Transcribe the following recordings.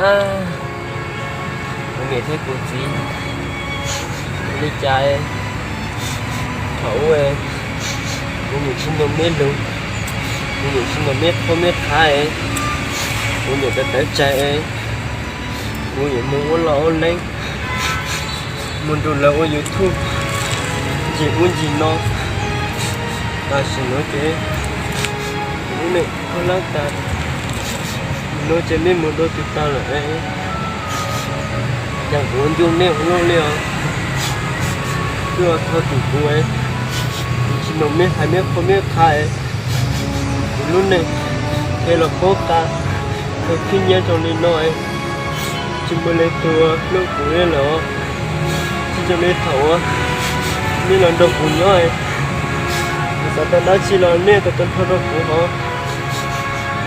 Kuv niam thiab kuv txiv, ua li cas thaum ub kuv niam tsis nug meb lus, kuv niam tsis nug meb qhuab meb qhav, kuv niam tawv tawv tsam, kuv niam mus ua loj ua leeb, mus nrug lawv ua YouTube, ncig ub ncig no. Tam sim no ces kuv niam khaub hlab tas, nim no ces meb mus dua tus tag lawm, cas kuv ua ncuj meb ua luaj li os. Twb ua thaum twg kuv, kuv tsis nug meb hais meb qhuab meb qhav, kuv lub neej thiaj los paub tas, thaum khib nyiab zoo li no, tsis muaj leej twg hlub kuv li lawm, tsis zoo li thaum ub nej los nrog kuv nyob. Kuv xav tau dab tsi los nej tau tau nrog rau kuv hov.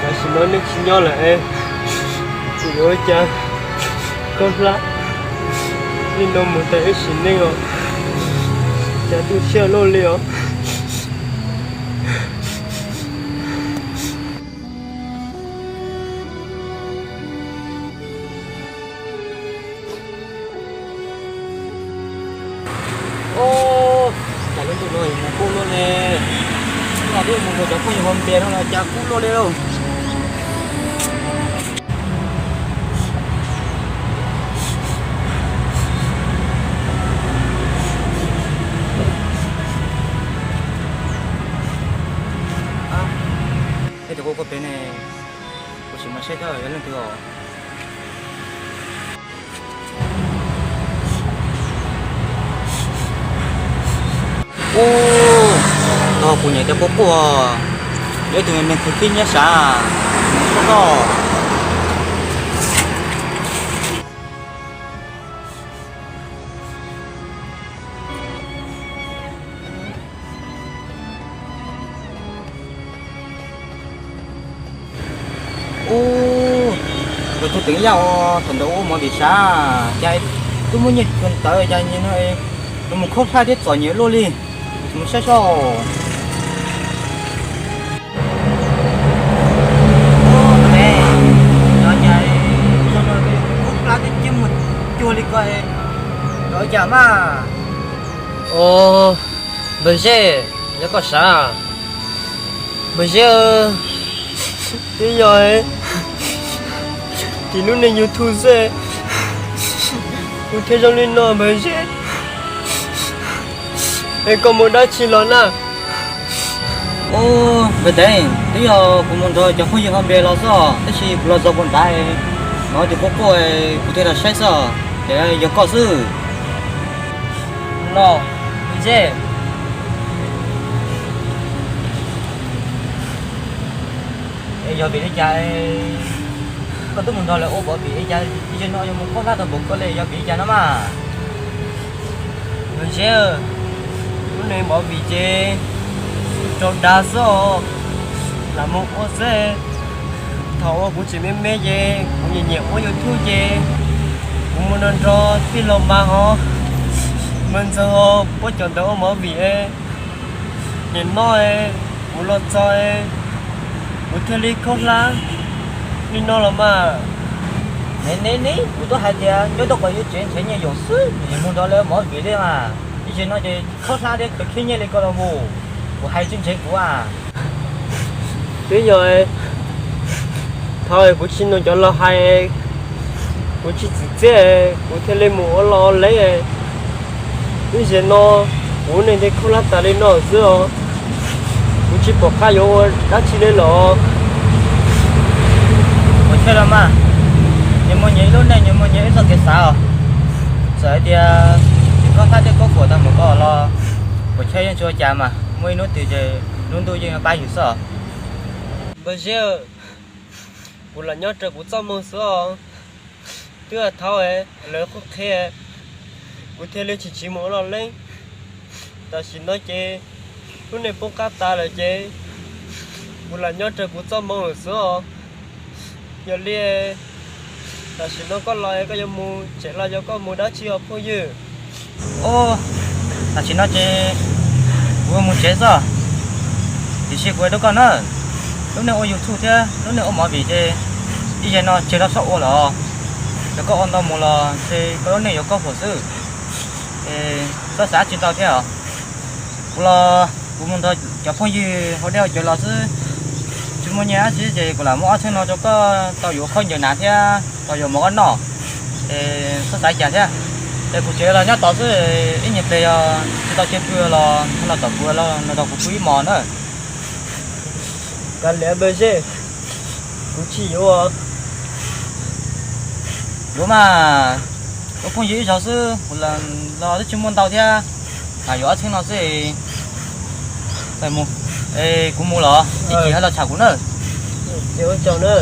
Tam sim no nej tsis nyob lawm es kuv yuav ua cas khaub hlab li no mus tas ib sim neej os. Cas tu siab luaj li os. Ub, cas lub ntuj no mus kub luaj li. Hnub no twb mus nrog cov phooj ywg hauv npias no los cas kub luaj li lauj. Ej, tus kuj kuj pem ne, kuv sim mus saib seb yog leej twg os. Ub, ntog kuv niam cov quaj quaj, yog ib tug me me khwv khib nyiab sav, koj. Ub, tus tub teev yaj os, thaum ntawd ua movie sav, cas twb muaj nyiaj kawg ntawd, cas nim no nws mus khaub hlab thiab txom nyem luaj li. Mus saib seb. Ub, ne, no cas no khaub hlab thiab cia mus cuag li ko, yog cas mas? Os, npawg Zeb, yog koj sav? Npawg Zeb, twb yog tim lub neej YouTube xwb kuv thiaj zoo li no npawg Zeb. Es koj mus dab tsi los na? Ub, npawg Teev, twb yog kuv mus nrog cov phooj ywg hauv npias los xwb, tab sis kuv los txog puag nrad, hnov tus quaj quaj, kuv thiaj los saib xwb, ces yog koj xwb. Los, npawg Zeb, es yog vim li cas koj twb mus nrog lawv ua movie li cas, ib zaug no yuav mus khaub hlab tau npaum koj li, yog vim li cas no mas? Npawg Zeb, lub neej movie ces raug dag xwb os, lam mus ua xwb. Thaum uas kuv tseem me me ces kuv nyiam nyiam ua YouTube ces kuv mus nrog nrog tij laug Mas hos, Mas Ntxawg hos, pab cov ntawd ua movie. Nim no kuv los txog, kuv thiaj li khaub hlab li no los mas. Ne ne ne, kuv twb hais tias nyob rau qhov yuav tsev nrhiav nyiaj yoos xwb, yus mus nrog lawv ua movie li mas, ib zaug no ces khaub hlab thiab khwv khib nyiab li ko los mus, kuv hais tsis ntseeg kuv a. Twb yog thaum kuv tsis nug cov laus hais, kuv tsis txwv txiaj, kuv thiaj li mus ua loj ua leeb. Ib zaug no kuv neej thiaj khaub hlab tas li no xwb os. Kuv tsis pom qab yuav ua dab tsi li lawm. Puas tsawg los mas, nyias muaj nyias ib lub neej, nyias muaj nyias ib txoj kev xav os. Txawm hais tias tsis khaub hlab thiab khaub khuam tag npaum ko los, puas tsawg yeej tsis ua cas mas, muaj ib hnub twg ces lub ntuj yeej pab yus xwb os. Npawg Zeb, kuv lam nyob raws kuv txoj moo xwb os. Twb yog thaum lawv qhuab qhia, kuv thiaj li tsis tsiv mus ua loj leeb. Tam sim no ces lub neej poob qab tas lawm ces kuv lam nyob raws kuv txoj moo lawm xwb os. Yog li tam sim no koj los koj yuav mus tsev los yog koj mus dab tsi os phooj ywg? Os, tam sim no ces kuv mus tsev xwb, tiam sis kuv hais rau koj na, lub neej ua YouTube thiab lub neej ua movie ces ib zaug no tseg rau txhob ua lawm. Yog koj ua ntau mus los ces koj lub neej yuav koj huam xwb. Txhob xav tsis tau thiab os. Kuv los kuv mus nrog cov phooj ywg hauv dej hauv cawv los xwb, tsis muaj nyiaj dab tsi ces kuv lam muab ob txheeb no rau koj tau yuav khaub ncaws hnav thiab tau yuav mov koj noj. Txhob xav cas thiab. Ces kuv tsev los nyob tod xwb, ib nyuag pliag yog tsis tau tsiaj pw los los tom kuv, los nrog kuv pw ib hmos na. Kav liam, kuv tsis yuav. Yuav mas, ua phooj ywg ib zaug xwb, kuv los twb tsis muaj ntau thiab, mas yuav ob txheeb no xwb. Kuv mus los ib chim hais los tsham kuv na. Ua tsaug na.